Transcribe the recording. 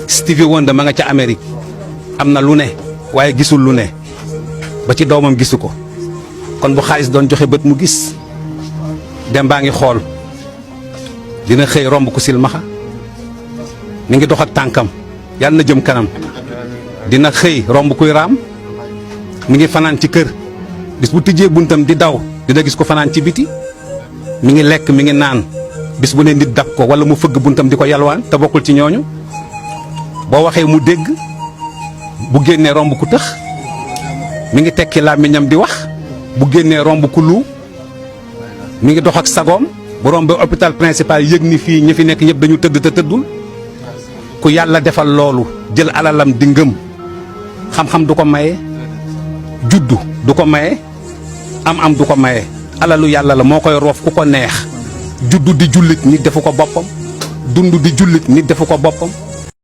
Stevie Wonder ma nga ca Amérique am na lu ne waaye gisul lu ne ba ci doomam gisu ko kon bu xaalis doon joxe bët mu gis dem baa ngi xool dina xëy romb ku silmaxa mi ngi dox ak tànkam yàlla na jëm kanam dina xëy romb kuy raam mi ngi fanaan ci kër bis bu tijjee buntam di daw dina gis ko fanaan ci biti mi ngi lekk mi ngi naan bis bu ne nit dab ko wala mu fëgg buntam di ko yalwaan te bokkul ci ñooñu boo waxee mu dégg bu génnee romb ku tëx mi ngi tekki làmmiñam di wax bu génnee romb ku lu mi ngi dox ak sagoom bu rombee hôpital principal yëg ni fii ñi fi nekk ñëpp dañu tëdd te tëddul ku yàlla defal loolu jël alalam di ngëm xam-xam du ko maye juddu du ko maye am du ko maye alalu yàlla la moo koy roof ku ko neex juddu di jullit nit defu ko boppam dund di jullit nit defu ko boppam